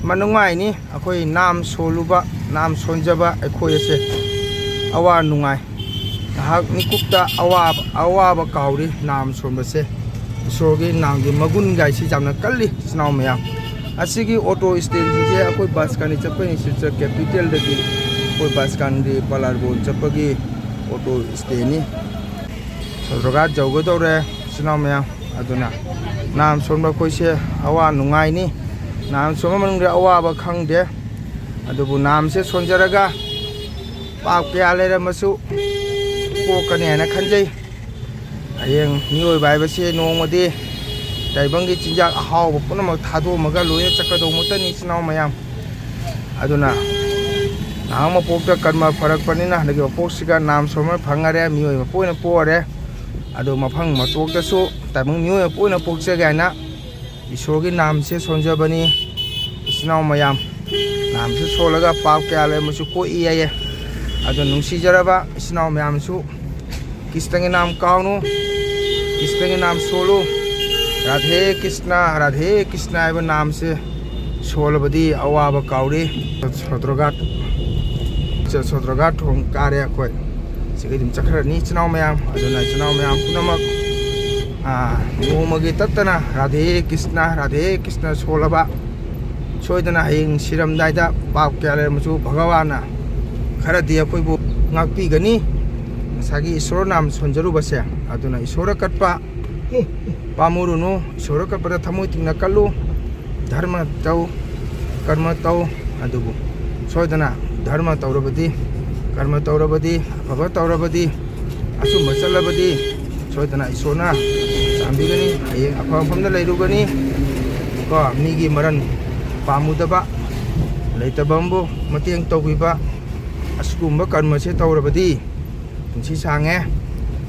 ꯃꯅꯨꯡꯉꯥꯏꯅꯤ꯫ ꯑꯩꯈꯣꯏ ꯅꯥꯝ ꯁꯣꯜꯂꯨꯕ, ꯅꯥꯝ ꯁꯣꯟꯖꯕ ꯑꯩꯈꯣꯏ ꯑꯁꯦ ꯑꯋꯥ ꯅꯨꯡꯉꯥꯏ꯫ ꯉꯥꯏꯍꯥꯛ ꯃꯤꯀꯨꯞꯇ ꯑꯋꯥꯕ, ꯑꯋꯥꯕ ꯀꯥꯎꯔꯤ ꯅꯥꯝ ꯁꯣꯟꯕꯁꯦ꯫ ꯏꯁꯣꯔꯒꯤ ꯅꯥꯝꯒꯤ ꯃꯒꯨꯟ ꯒꯥꯏꯁꯤ ꯌꯥꯝꯅ ꯀꯜꯂꯤ ꯏꯆꯤꯟ ꯏꯅꯥꯎ ꯃꯌꯥꯝ꯫ ꯑꯁꯤꯒꯤ ꯑꯣꯇꯣ ꯁ꯭ꯇꯦꯟꯁꯤꯡꯁꯦ ꯑꯩꯈꯣꯏ ꯕꯁꯀꯥꯟꯗꯤ ꯆꯠꯄꯅꯤ, ꯁꯤꯜꯆꯔ ꯀꯦꯄꯤꯇꯦꯜꯗꯒꯤ ꯑꯩꯈꯣꯏ ꯕꯁꯀꯥꯟꯗꯤ ꯄꯂꯥꯔꯕꯣꯟ ꯆꯠꯄꯒꯤ ꯑꯣꯇꯣ ꯁ꯭ꯇꯦꯟꯅꯤ꯫ ꯁꯣꯗ꯭ꯔꯒꯥꯠ ꯌꯧꯒꯗꯧꯔꯦ, ꯏꯆꯤꯟ ꯏꯅꯥꯎ ꯃꯌꯥꯝ꯫ ꯑꯗꯨꯅ ꯅꯥꯝ ꯁꯣꯟꯕ ꯑꯩꯈꯣꯏꯁꯦ ꯑꯋꯥ ꯅꯨꯡꯉꯥꯏꯅꯤ꯫ ꯅꯥꯝ ꯁꯣꯟꯕ ꯃꯅꯨꯡꯗ ꯑꯋꯥꯕ ꯈꯪꯗꯦ꯫ ꯑꯗꯨꯕꯨ ꯅꯥꯝꯁꯦ ꯁꯣꯟꯖꯔꯒ ꯄꯥꯞ ꯀꯌꯥ ꯂꯩꯔꯝꯃꯁꯨ ꯀꯣꯛꯀꯅꯤ ꯍꯥꯏꯅ ꯈꯟꯖꯩ꯫ ꯍꯌꯦꯡ ꯃꯤꯑꯣꯏꯕ ꯍꯥꯏꯕꯁꯤ ꯅꯣꯡꯃꯗꯤ ꯇꯥꯏꯕꯪꯒꯤ ꯆꯤꯟꯖꯥꯛ ꯑꯍꯥꯎꯕ ꯄꯨꯝꯅꯃꯛ ꯊꯥꯗꯣꯛꯑꯝꯃꯒ ꯂꯣꯏꯅ ꯆꯠꯀꯗꯧꯕꯇꯅꯤ, ꯏꯆꯤꯟ ꯏꯅꯥꯎ ꯃꯌꯥꯝ꯫ ꯑꯗꯨꯅ ꯅꯍꯥꯛ ꯃꯄꯣꯛꯇ ꯀꯔꯃ ꯐꯔꯛꯄꯅꯤꯅ ꯍꯟꯗꯛꯀꯤ ꯃꯄꯣꯛꯁꯤꯒ ꯅꯥꯝ ꯁꯣꯟꯕ ꯐꯪꯉꯔꯦ, ꯃꯤꯑꯣꯏ ꯃꯄꯣꯛ ꯑꯣꯏꯅ ꯄꯣꯛꯑꯔꯦ꯫ ꯑꯗꯨ ꯃꯐꯝ ꯃꯄꯣꯛꯇꯁꯨ ꯇꯥꯏꯕꯪ ꯃꯤꯑꯣꯏ ꯃꯄꯣꯛ ꯑꯣꯏꯅ ꯄꯣꯛꯆꯒꯦ ꯍꯥꯏꯅ ꯏꯁꯣꯔꯒꯤ ꯅꯥꯝꯁꯦ ꯁꯣꯟꯖꯕꯅꯤ꯫ ꯏꯆꯤꯟ ꯏꯅꯥꯎ ꯃꯌꯥꯝ, ꯅꯥꯝꯁꯦ ꯁꯣꯜꯂꯒ ꯄꯥꯞ ꯀꯌꯥ ꯂꯩꯔꯝꯃꯁꯨ ꯀꯣꯛꯏ ꯍꯥꯏꯌꯦ꯫ ꯑꯗꯣ ꯅꯨꯡꯁꯤꯖꯔꯕ ꯏꯆꯤꯟ ꯏꯅꯥꯎ ꯃꯌꯥꯝꯁꯨ ꯀ꯭ꯔꯤꯁꯅꯒꯤ ꯅꯥꯝ ꯀꯥꯎꯅꯨ, ꯀ꯭ꯔꯤꯁꯅꯒꯤ ꯅꯥꯝ ꯁꯣꯜꯂꯨ꯫ ꯔꯥꯙꯦ ꯀ꯭ꯔꯤꯁꯅ, ꯔꯥꯙꯦ ꯀ꯭ꯔꯤꯁꯅ ꯍꯥꯏꯕ ꯅꯥꯝꯁꯦ ꯁꯣꯜꯂꯕꯗꯤ ꯑꯋꯥꯕ ꯀꯥꯎꯔꯤ꯫ ꯁꯣꯗ꯭ꯔꯒꯥꯠ, ꯁꯣꯗ꯭ꯔꯒꯥꯠ ꯊꯣꯡ ꯀꯥꯔꯦ ꯑꯩꯈꯣꯏ꯫ ꯁꯤꯒ ꯑꯗꯨꯝ ꯆꯠꯈ꯭ꯔꯅꯤ ꯏꯆꯤꯟ ꯏꯅꯥꯎ ꯃꯌꯥꯝ꯫ ꯑꯗꯨꯅ ꯏꯆꯤꯟ ꯏꯅꯥꯎ ꯃꯌꯥꯝ ꯄꯨꯝꯅꯃꯛ, ꯑꯥ, ꯅꯣꯡꯃꯒꯤ ꯇꯠꯇꯅ ꯔꯥꯙꯦ ꯀ꯭ꯔꯤꯁꯅ, ꯔꯥꯙꯦ ꯀ꯭ꯔꯤꯁꯅ ꯁꯣꯜꯂꯕ, ꯁꯣꯏꯗꯅ ꯍꯌꯦꯡ ꯁꯤꯔꯝꯗꯥꯏꯗ ꯄꯥꯞ ꯀꯌꯥ ꯂꯩꯔꯝꯃꯁꯨ ꯚꯒꯋꯥꯟꯅ ꯈꯔꯗꯤ ꯑꯩꯈꯣꯏꯕꯨ ꯉꯥꯛꯄꯤꯒꯅꯤ꯫ ꯉꯁꯥꯏꯒꯤ ꯏꯁꯣꯔ ꯅꯥꯝ ꯁꯣꯟꯖꯔꯨꯕꯁꯦ, ꯑꯗꯨꯅ ꯏꯁꯣꯔ ꯀꯠꯄ ꯄꯥꯝꯃꯨꯔꯨꯅꯨ, ꯏꯁꯣꯔ ꯀꯠꯄꯗ ꯊꯃꯣꯏ ꯇꯤꯡꯅ ꯀꯠꯂꯨ꯫ ꯙꯔꯃ ꯇꯧ, ꯀꯔꯃ ꯇꯧ, ꯑꯗꯨꯕꯨ ꯁꯣꯏꯗꯅ ꯙꯔꯃ ꯇꯧꯔꯕꯗꯤ, ꯀꯔꯃ ꯇꯧꯔꯕꯗꯤ, ꯑꯐꯕ ꯇꯧꯔꯕꯗꯤ, ꯑꯆꯨꯝꯕ ꯆꯠꯂꯕꯗꯤ ꯁꯣꯏꯗꯅ ꯏꯁꯣꯔꯅ ꯆꯥꯟꯕꯤꯒꯅꯤ꯫ ꯍꯌꯦꯡ ꯑꯐꯕ ꯃꯐꯝꯗ ꯂꯩꯔꯨꯒꯅꯤ꯫ ꯀꯣ, ꯃꯤꯒꯤ ꯃꯔꯟ ꯄꯥꯝꯃꯨꯗꯕ, ꯂꯩꯇꯕ ꯑꯃꯕꯨ ꯃꯇꯦꯡ ꯇꯧꯕꯤꯕ, ꯑꯁꯤꯒꯨꯝꯕ ꯀꯔꯃꯁꯦ ꯇꯧꯔꯕꯗꯤ ꯄꯨꯟꯁꯤ ꯁꯥꯡꯉꯦ꯫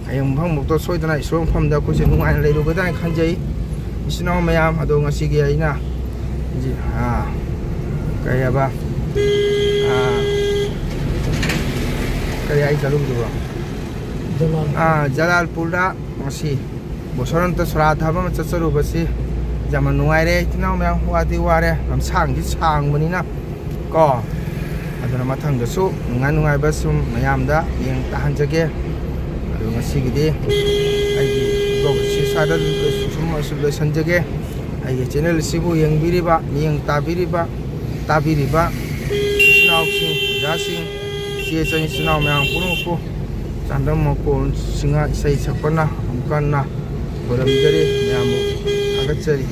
ꯍꯌꯦꯡ ꯃꯐꯝ ꯃꯐꯝꯗ ꯁꯣꯏꯗꯅ ꯏꯁꯣꯔ ꯃꯐꯝꯗ ꯑꯩꯈꯣꯏꯁꯦ ꯅꯨꯡꯉꯥꯏꯅ ꯂꯩꯔꯨꯒꯗ꯭ꯔꯥ ꯍꯥꯏꯅ ꯈꯟꯖꯩ꯫ ꯏꯆꯤꯟ ꯏꯅꯥꯎ ꯃꯌꯥꯝ ꯑꯗꯣ ꯉꯁꯤꯒꯤ ꯑꯩꯅ ꯍꯧꯖꯤꯛ, ꯑꯥ, ꯀꯔꯤ ꯍꯥꯏꯕ? ꯑꯥ, ꯀꯔꯤ ꯍꯥꯏ ꯆꯠꯂꯨꯕꯗꯨꯕꯣ? ꯖꯂꯥꯜ꯫ ꯑꯥ, ꯖꯂꯥꯜꯄꯨꯔꯗ ꯉꯁꯤ ꯕꯁꯟꯇ ꯁ꯭ꯔꯥꯗ ꯑꯃ ꯆꯠꯆꯔꯨꯕꯁꯤ ꯌꯥꯝꯅ ꯅꯨꯡꯉꯥꯏꯔꯦ꯫ ꯏꯆꯤꯟ ꯏꯅꯥꯎ ꯃꯌꯥꯝ, ꯋꯥꯗꯤ ꯋꯥꯔꯦ, ꯂꯝꯁꯥꯡꯗꯤ ꯁꯥꯡꯕꯅꯤꯅ ꯀꯣ꯫ ꯑꯗꯨꯅ ꯃꯊꯪꯗꯁꯨ ꯅꯨꯡꯉꯥꯏ ꯅꯨꯡꯉꯥꯏꯕ ꯁꯨꯝ ꯃꯌꯥꯝꯗ ꯌꯦꯡ ꯇꯥꯍꯟꯖꯒꯦ꯫ ꯑꯗꯨ ꯉꯁꯤꯒꯤꯗꯤ ꯑꯩꯒꯤ vlog ꯑꯁꯤ ꯁ꯭ꯋꯥꯏꯗ ꯁꯨꯝ ꯂꯣꯏꯁꯤꯟꯖꯒꯦ꯫ ꯑꯩꯒꯤ channel ꯑꯁꯤꯕꯨ ꯌꯦꯡꯕꯤꯔꯤꯕ, ꯃꯤꯠꯌꯦꯡ ꯇꯥꯕꯤꯔꯤꯕ, ꯇꯥꯕꯤꯔꯤꯕ ꯏꯆꯤꯟ ꯏꯅꯥꯎꯁꯤꯡ, ꯑꯣꯖꯥꯁꯤꯡ, ꯏꯆꯦ ꯏꯆꯟ ꯏꯆꯤꯟ ꯏꯅꯥꯎ ꯃꯌꯥꯝ ꯄꯨꯝꯅꯃꯛꯄꯨ ꯆꯥꯟꯗꯝ ꯃꯀꯣꯟ ꯁꯤꯡꯍ ꯏꯁꯩ ꯁꯛꯄꯅ ꯑꯃꯨꯛ ꯍꯟꯅ ꯈꯣꯏꯔꯝꯖꯔꯤ, ꯃꯌꯥꯝꯕꯨ ꯊꯥꯒꯠꯆꯔꯤ꯫